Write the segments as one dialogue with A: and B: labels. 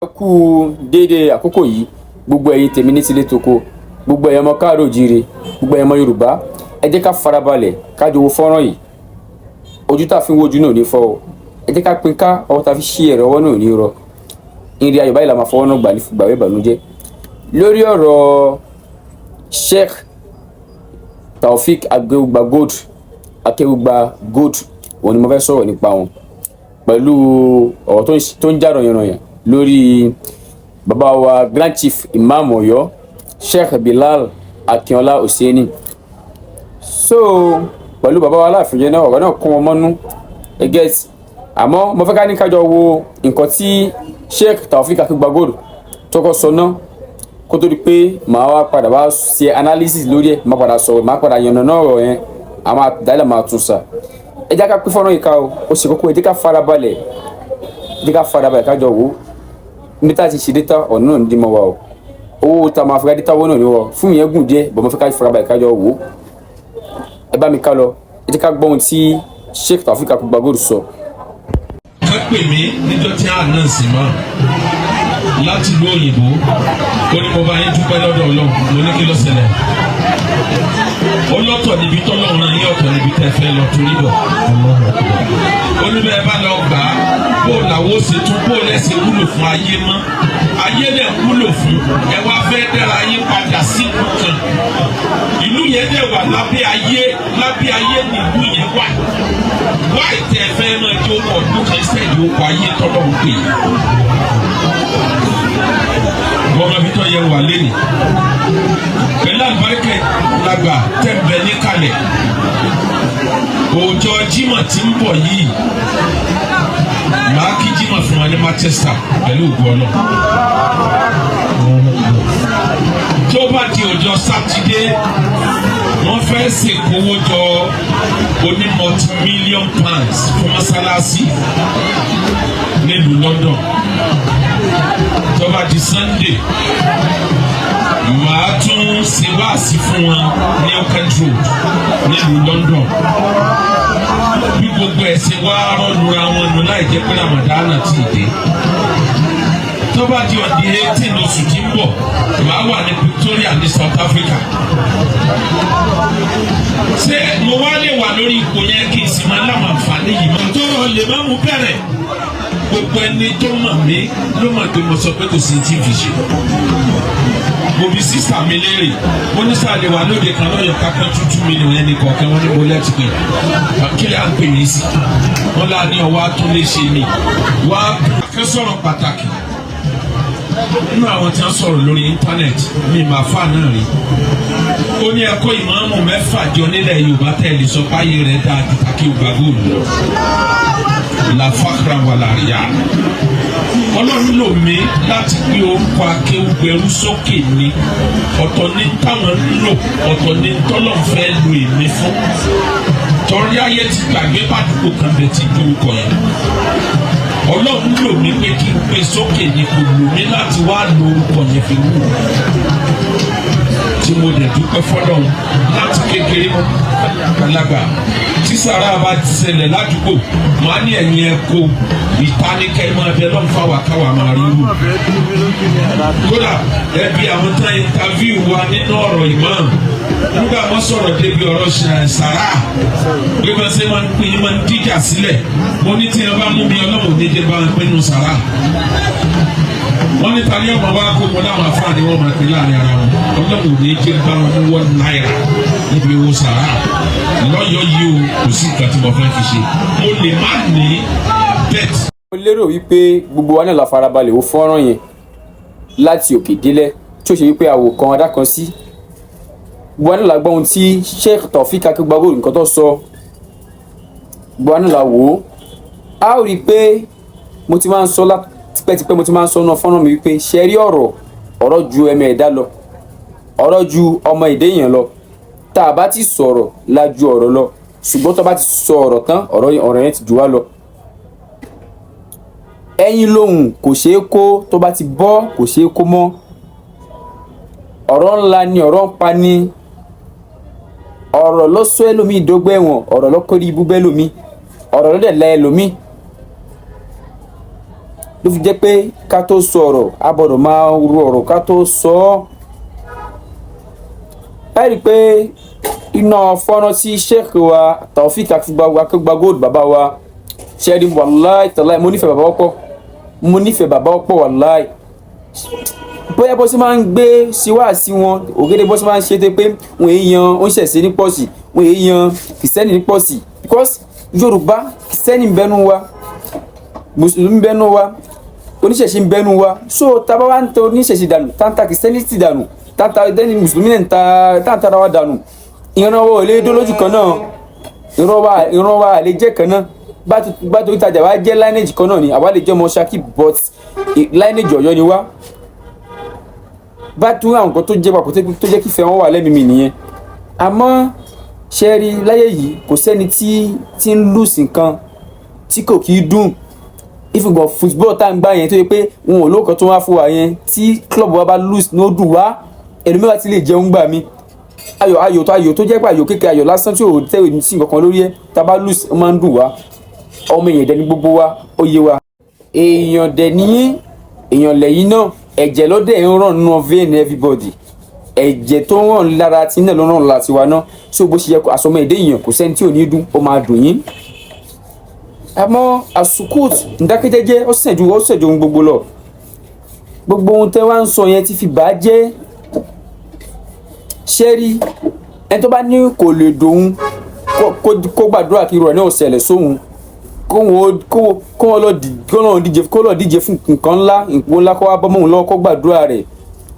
A: Ẹ kú déédéé àkókò yìí, gbogbo ẹ̀yin tèmi ní tilé toko, gbogbo ẹ̀yin ọmọ káàárọ̀ oòjíire, gbogbo ẹ̀yin ọmọ Yorùbá. Ẹ jẹ́ ká farabalẹ̀ ká jọ wo fọ́nrán yìí. Ojú tá a fi ń wojú náà ò ní fọ́ o. Ẹ jẹ́ ká pín ká ọwọ́ tá a fi ṣí ẹ̀rọ ọwọ́ náà ò ní rọ. Ìrìn ayọ̀ báyìí la máa fọwọ́ náà gbà ní gbàwé ìbànújẹ́. Lórí ọ̀rọ̀ Sheikh Taofik Akeugba Gold, Akeugba Gold, òun ni mo fẹ́ sọ̀rọ̀ nípa wọn pẹ̀lú ọ̀rọ̀ tó ń jà rànyànrànyàn lórí bàbá wa, Grand Chief Imam Ọ̀yọ́, Sheikh Bilal Akínọlá Hussaini. So pẹ̀lú bàbá wa Aláàfin yẹn náà, ọ̀rọ̀ náà kún wọn mọ́nú, ẹ get. Àmọ́ mo fẹ́ ká ní kájọ wo nǹkan tí Sheikh Taofik Akeugba Gold tọkọ sọ náà, kó tó di pé màá wá padà wá ṣe analysis lórí ẹ̀, màá padà sọ̀rọ̀, màá padà yànnà náà ọ̀rọ̀ yẹn, àmọ́ àdálẹ̀ máa tún sà. Ẹ jẹ́ ká pín fọ́nrán yìí ká o. Ó ṣe kókó. Ẹ jẹ́ ká farabalẹ̀, ẹ jẹ́ ká farabalẹ̀ ká jọ wò ó. Níbi tá a ti ṣe data, ọ̀nà náà ní dí mọ́ wa o. Owó tá a máa fi ra data wọ́n náà ní wọ́ fún yẹn gùn díẹ̀ bọ̀. Mo fẹ́ ká farabalẹ̀ ká jọ wò ó. Ẹ bá mi ká lọ, ẹ jẹ́ ká gbọ́ ohun tí Sheikh Taofik Akeugba Gold sọ.
B: Ká pè mí níjọ́ tí a náà sì mọ́ láti ìlú òyìnbó. Ó ní mo bá yín dúpẹ́ lọ́dọ̀ Ọlọ́run. Mo ní kí ló ṣẹlẹ̀? Ó lọ́tọ̀ níbi tọ́lọ́run náà yín, ọ̀tọ̀ níbi tẹ́ fẹ́ lọ torí bọ̀. Ó ní bẹ́ẹ̀ bá lọ gbà á, bó làwọn ó ṣe tún bó lẹ́sẹ̀ wúlò fún ayé mọ́. Ayé lẹ̀ wúlò fún ẹ, wá fẹ́ dára yín padà sí ìlú kan. Ìlú yẹn dẹ̀ wà lábẹ́ ayé, lábẹ́ ayé ní ìlú yẹn wà. Wá ìtẹ̀ fẹ́ máa jó ọdún kan sẹ́yìn ó kọ ayé tọ́lọ́run pè é. Wọ́n máa fi tọ́ yẹ wà lẹ́nu pẹ̀lú àlùbáríkà lágbà tẹ̀ ń bẹ níkàlẹ̀. Ọjọ́ Jímọ̀ tí ń bọ̀ yìí, màá kí Jímọ̀ fún wa ní Manchester pẹ̀lú ògùn Ọlọ́run. Tó bá di ọjọ́ Sátidé, wọ́n fẹ́ ṣèkówó jọ oní multi-million pounds fún mọ́sálásí nílùú London. Tó bá di Sunday, màá tún ṣe wáàsí fún wọn ní Oakend Road nílùú London. Bí gbogbo ẹ̀ ṣe wá rọ́ọ̀lùra wọn nù láì jẹ́ pé Ramadana ti dé. Tó bá di on the 18 oṣù tí ń bọ̀, màá wà ní Pretoria ní South Africa. Ṣé mo wá lè wà lórí ipò yẹn kí n sì máa láwọn àǹfààní yìí mọ́? Tọrọ lè má mú bẹ̀rẹ̀. Gbogbo ẹni tó mọ̀ mí ló mọ̀ pé mo sọ pé kò sí tí ń fi ṣe. Mo bi sister mi léèrè, mo ní sáà lè wà lóde kan lọ́yọ̀ kápẹ́ 2 million ẹnì kọ̀ọ̀kan. Wọ́n ní mo lẹ́tì pé kí lè à ń pè mí sí. Wọ́n lá ní ọwọ́ àtúnlé ṣe ni wá. Akẹ́ sọ̀rọ̀ pàtàkì nínú àwọn tí wọ́n sọ̀rọ̀ lórí íńtánẹ́ẹ̀tì mi máa fà náà rí. Ó ní ẹ̀kọ́ ìmáàmù mẹ́fà jọ nílẹ̀ Yorùbá tẹ̀lé sọ páyé rẹ̀ dáa ju Akeugba Gold lọ. La fakra wà láríyá. Ọlọ́run lò mí láti gbé orúkọ akéwùgbẹ̀rú sókè ni. Ọ̀tọ̀ ní táwọn ń lò, ọ̀tọ̀ ní tọ́lọ̀ fẹ́ lo èmi fún. Torí ayé ti gbàgbé bàdúgbò kan bẹ̀ tí dórúkọ yẹn. Ọlọ́run lò mí pé kí n gbé sókè ni, kò lò mí láti wá lo orúkọ yẹn fi wù. Tí mo dẹ̀ dúpẹ́ fọlọ́run láti kékeré mọ́ àgbàlagbà, tí sàrà bá ti ṣẹlẹ̀ ládùúgbò, màá ní ẹ̀yìn ẹ̀ kó ìtaníkẹ́ máa bẹ lọ́n fáwa káwa máa rí rú. Kódà ẹbí àwọn tán interview wa nínú ọ̀rọ̀ imam, nígbà wọ́n sọ̀rọ̀ débi ọ̀rọ̀ sàrà, bí wọ́n ṣe máa ń pín, máa ń díjà sílẹ̀, mo ní tí wọ́n bá mú mi, Ọlọ́run ní jẹ́ bá wọn pín nù sàrà. Wọ́n ní tani ọmọ wa kó mọ láwọn afáàní wọn máa pín láàrin ara wọn. Ọlọ́run ní jẹ́ bá wọn mú ₦1 níbi owó sàrà lọ́yọ̀ọ́ yìí o. Kò sí nǹkan tí mo fẹ́ fi ṣe, mo lè má ní bẹ́ẹ̀.
A: Mo lérò wípé gbogbo wa náà la farabalẹ̀ wo fọ́nrán yẹn láti òkè délẹ̀, tí ó ṣe wípé àwò kan adá kan sí. Gbogbo wa náà la gbọ́ ohun tí Sheikh Taofik Akeugba Gold, nǹkan tó sọ. Gbogbo wa náà la wò ó. A ó rí i pé mo ti máa ń sọ tipẹ́tipẹ́, mo ti máa ń sọ náà fọ́nrán mi wípé ṣe rí ọ̀rọ̀, ọ̀rọ̀ ju ẹmẹ ẹ̀dá lọ, ọ̀rọ̀ ju ọmọ èdè èèyàn lọ. Tá a bá ti sọ̀rọ̀ la ju ọ̀rọ̀ lọ, ṣùgbọ́n tó bá ti sọ ọ̀rọ̀ tán, ọ̀rọ̀ yẹn ti jù wá lọ. Ẹyin lòun kò ṣeé kó, tó bá ti bọ́ kò ṣeé kó mọ́. Ọ̀rọ̀ ńlá ni ọ̀rọ̀ ń pa ni. Ọ̀rọ̀ ló sọ ẹlòmíì dógbó ẹ̀wọ̀n, ọ̀rọ̀ ló kórí ibú bẹ́lòmíì, ọ̀rọ̀ ló dẹ̀ la ẹlòmíì. Ló fi jẹ́ pé ká tó sọ̀rọ̀, a gbọ́dọ̀ máa ro ọ̀rọ̀ ká tó sọ ọ́. Ẹ rí i pé iná fọ́nrán tí Sheikh wa Taofik Akeugbagold, bàbá wa ṣẹ́rí, wàláì tàláì, mo nífẹ̀ẹ́ bàbá ọ̀pọ̀, mo nífẹ̀ẹ́ bàbá ọ̀pọ̀, wàláì. Bóyá bó ṣe máa ń gbé síwáàsí wọn ògèdè, bó ṣe máa ń ṣe tó pé wọn èèyàn ó ń ṣẹ̀ṣẹ̀ ní pọ̀sì, wọn èèyàn Kìsẹ́nì ní pọ̀sì, because Yorùbá, Kìsẹ́nì ń bẹnu wa, Mùsùlùmí ń bẹnu wa, oníṣẹ̀ṣe ń bẹnu wa. So tábà wá ń tẹ oníṣẹ̀ṣe dànù, táǹtà Kìsẹ́nì ti dànù, táǹtà dẹ́ni Mùsùlùmí náà ń ta, táǹtà ra wa dànù, ìran wa ò lè dó lójú kan náà, ìran wa lè jẹ́ kan náà. Bá tó ìtajà wa jẹ́ lineage kan náà ni, àwa lè jẹ́ ọmọ Ṣakí, but lineage Ọ̀yọ́ ni wá. Bá tún àwọn nǹkan tó jẹ́ papọ̀ tó jẹ́ kífẹ́ wọn wà lẹ́mìí mi nìyẹn. Àmọ́ ṣe rí láyé yìí, kò sẹ́ni tí ń lose nǹkan tí kò kí í dùn. Ìfúngbọ̀n football tá à ń gbá yẹn, tó yẹ pé wọn ò lóko tó wá fún wa yẹn, tí club wa bá lose ní ó dùn wá, ẹlòmíràn ti lè jẹun gbà mí. Ayò tó jẹ́ pé ayò kékeré, ayò lásán tí ò tẹ́ sí nǹkan kan lórí ẹ̀, tá a bá lose, ó máa ń dùn wá. Ọmọ èèyàn dẹ̀ ní gbogbo wa, ó yé wa. Èèyàn dẹ̀ ní èèyàn lẹ́yìn náà, ẹ̀jẹ̀ ló dẹ̀ ń ràn nínú vein everybody. Ẹ̀jẹ̀ tó ń ràn lára tí náà ló ń ràn lára tiwa náà. So bó ṣe yẹ àsọmọ èdè èèyàn, kò sẹ́ni tí ò ní dùn, ó máa dùn yín. Àmọ́ àsukùt ìdákẹ́jẹ́jẹ́, ó sàn ju ohun gbogbo lọ. Gbogbo ohun tẹ́ wá ń sọ yẹn ti fi bà á jẹ́. Ṣé rí ẹni tó bá ní kò lè dòun, kó gbàdúrà kí irú ẹ̀ náà ṣẹlẹ̀ sóhun, kó lọ díje fún nǹkan ńlá, nǹkan ńlá, kó wá bọ́ mọ́hun lọ́wọ́, kó gbàdúrà rẹ̀.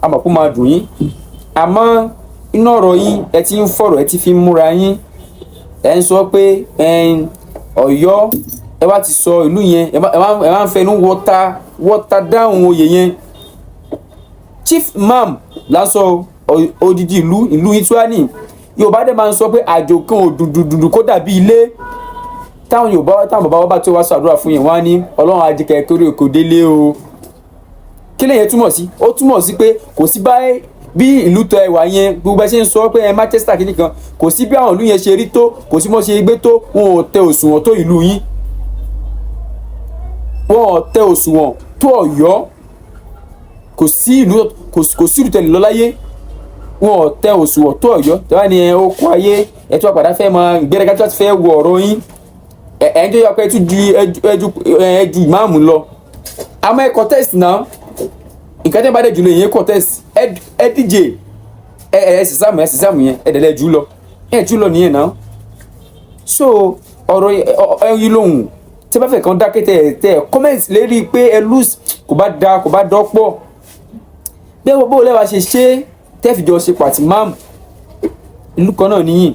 A: A mọ̀ kó máa dùn yín. Àmọ́ inú ọ̀rọ̀ yín, ẹ ti ń fọ̀rọ̀, ẹ ti fi ń múra yín. Ẹ ń sọ pé Ọ̀yọ́, ẹ wá ti sọ ìlú yẹn, ẹ wá ń fẹnu wọ́ta dáhùn oyè yẹn. Chief Imam lásọ odidi ìlú Ituani. Yorùbá dẹ̀ máa ń sọ pé àjò kan ò dùndùndùn kó dàbí ilé. Táwọn Yorùbá, táwọn bàbá wa bá tó wá ṣàdúrà fún yẹn, wọ́n á ní Ọlọ́run á jẹ́ kẹ́ kórè oko délé o. Kí lèyẹn túmọ̀ sí? Ó túmọ̀ sí pé kò sí báyìí bí ìlú tẹ ẹwà yẹn, gbogbo ẹ ṣe ń sọ pé ẹ Manchester kìíní kan, kò sí bí àwọn ìlú yẹn ṣe rí tó, kò sí mọ́ ṣe gbé tó, wọn ò tẹ òṣùwọ̀n tó ìlú yín, wọn ò tẹ òṣùwọ̀n tó Ọ̀yọ́. Kò sí ìlú, kò sí ìlú tẹ̀lé lọ láyé, wọn ò tẹ òṣùwọ̀n tó Ọ̀yọ́. Tẹ́wá ni ẹ ó kó ayé ẹ tó àpàdá fẹ́ mọ ìgbéraga tó ti fẹ́ wọ ọ̀rọ̀ yín, ẹ ẹ ń tó yọ pé ẹ tún ju ẹ ju ìmáàmù lọ. Àmọ́ ẹ contest náà, nǹkan tẹ́ bá dẹ̀ jùlọ, ìyẹn contest, ẹ díje, ẹ sì sáàmù yẹn, ẹ dẹ̀lẹ́ jù lọ, ẹ jù lọ nìyẹn náà. So ọ̀rọ̀ ẹyin lòun tí ẹ bá fẹ́ kàn dákẹ́, tẹ comment lérí pé ẹ lose, kò bá da, kò bá dọ́pọ̀ bẹ́ẹ̀. Bó lẹ́wà ṣe ṣe tẹ́ fi jọ ṣe pàtì máàmù ìlú kan náà nìyí.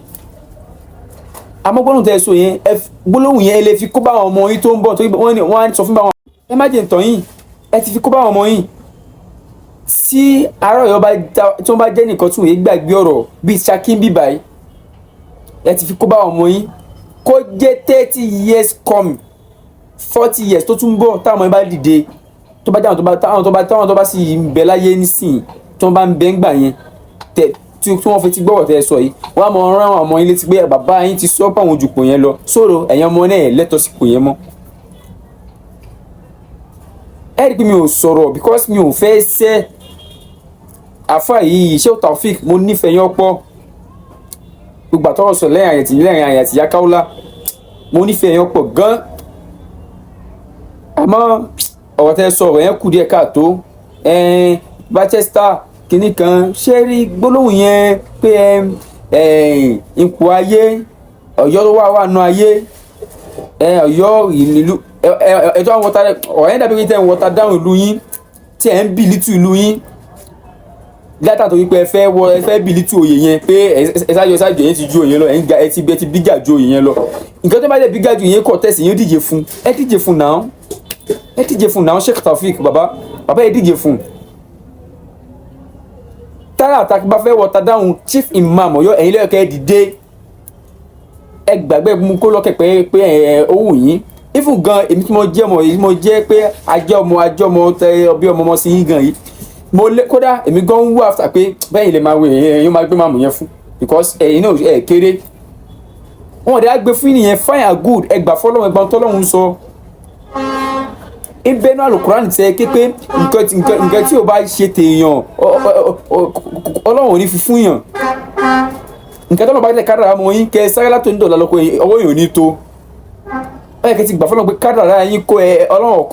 A: Àmọ́ gbólóhùn tẹ́ ẹ sọ yẹn, gbólóhùn yẹn, ẹ lè fi kó bá àwọn ọmọ yín tó ń bọ̀, torí wọ́n ní wọ́n á sọ fún báwọn. Ẹ má jẹ́ ntàn yín, ẹ ti fi kó bá àwọn ọmọ yín. Tí ará Ọ̀yọ́ bá tí wọ́n bá jẹ́ nìkan tí wọ́n yé gbàgbé ọ̀rọ̀ bíi Ṣakí ń bíbáyìí, ẹ ti fi kó bá àwọn ọmọ yín. Kó jẹ́ 30 years coming, 40 years tó tún bọ̀, táwọn ọmọ yín bá dìde, tó bá jẹ́ àwọn tó bá sì ń bẹ láyé nísìnyí, tí wọ́n bá ń bẹ ń gbà yẹn, tẹ tí wọ́n fi ti gbọ́wọ́ tẹ́ ẹ sọ yìí, wọ́n á mọ rán àwọn ọmọ yín létí pé bàbá yín ti sọ pé àwọn ojúpò yẹn lọ sọ̀rọ̀. Ẹ̀yin ọmọ náà lẹ́tọ̀ọ́ sípò yẹn mọ́. Ẹ rí i pé mi ò sọ̀rọ̀ because mi ò fẹ́ sẹ́ àfa yìí. Sheikh Taofik, mo nífẹ̀ẹ́ yín ọ̀pọ̀. Gbogbo àtọ́rọ̀ sọ lẹ́yìn àyàtì Yakáúlá, mo nífẹ̀ẹ́ yín ọ̀pọ̀ gan. Àmọ́ ọ̀rọ̀ tẹ́ sọ, ọ̀rọ̀ yẹn kù díẹ̀ káàtó. Ẹ̀ẹ́n Manchester kìíní kan, ṣé rí gbólóhùn yẹn pé ipò ayé Ọ̀yọ́ tó wà nù ayé Ọ̀yọ́ ìlú ẹ tó àwọn wọta ọ̀rọ̀ yẹn dàbí pé tẹ́ ń wọta dáhùn ìlú yín, tí ẹ̀ ń bìlítù ìlú yín látà, torí pé ẹ fẹ́ bìlítù oyè yẹn, pé ẹ ṣáájú yẹn ti ju oyè yẹn lọ, ẹ ń ga, ẹ ti bígà ju oyè yẹn lọ. Nǹkan tó bá dẹ̀ bígà ju yẹn kọ̀ tẹ̀sí yẹn, díje fún, ẹ díje fún náà, ẹ díje fún náà. Sheikh Taofik, bàbá bàbá, ẹ díje fún. Tára àtàkì bá fẹ́ wọta dáhùn Chief Imam Ọ̀yọ́, ẹ̀yin lẹ́yìn ẹ dìde, ẹ gbàgbé mú kó lọ́kẹ̀ pé ẹ owó yín. Even gan, èmi tí mo jẹ́ ọmọ yìí, mo jẹ́ pé ajẹ́ ọmọ tẹ bí ọmọ sí yín gan yìí, mo lé kódà èmi gan ń wú after pé bẹ́ẹ̀ lè máa wo èyàn máa gbé máàmù yẹn fún, because ẹ̀yin náà ẹ̀ kéré. Wọn ò dé á gbé fún yẹn, fine and good. Ẹ gbà fọlọ́run, ẹgbà tọ́lọ́run sọ. Ìbẹ́nu Alukuran tẹ ké pé nǹkan tí o bá ṣe tèèyàn, Ọlọ́run ò ní fi fún yàn. Nǹkan tó lọ́ọ́ bá tẹ kádàrá mọ́ yín, kẹ sáré látò ní dọ̀là lọ́kọ̀, ọwọ́ yìí ò ní tó. Ó yẹ kí ẹ ti gbà fọlọ́n pé kádàrá yín kó ẹ Ọlọ́run ọkọ.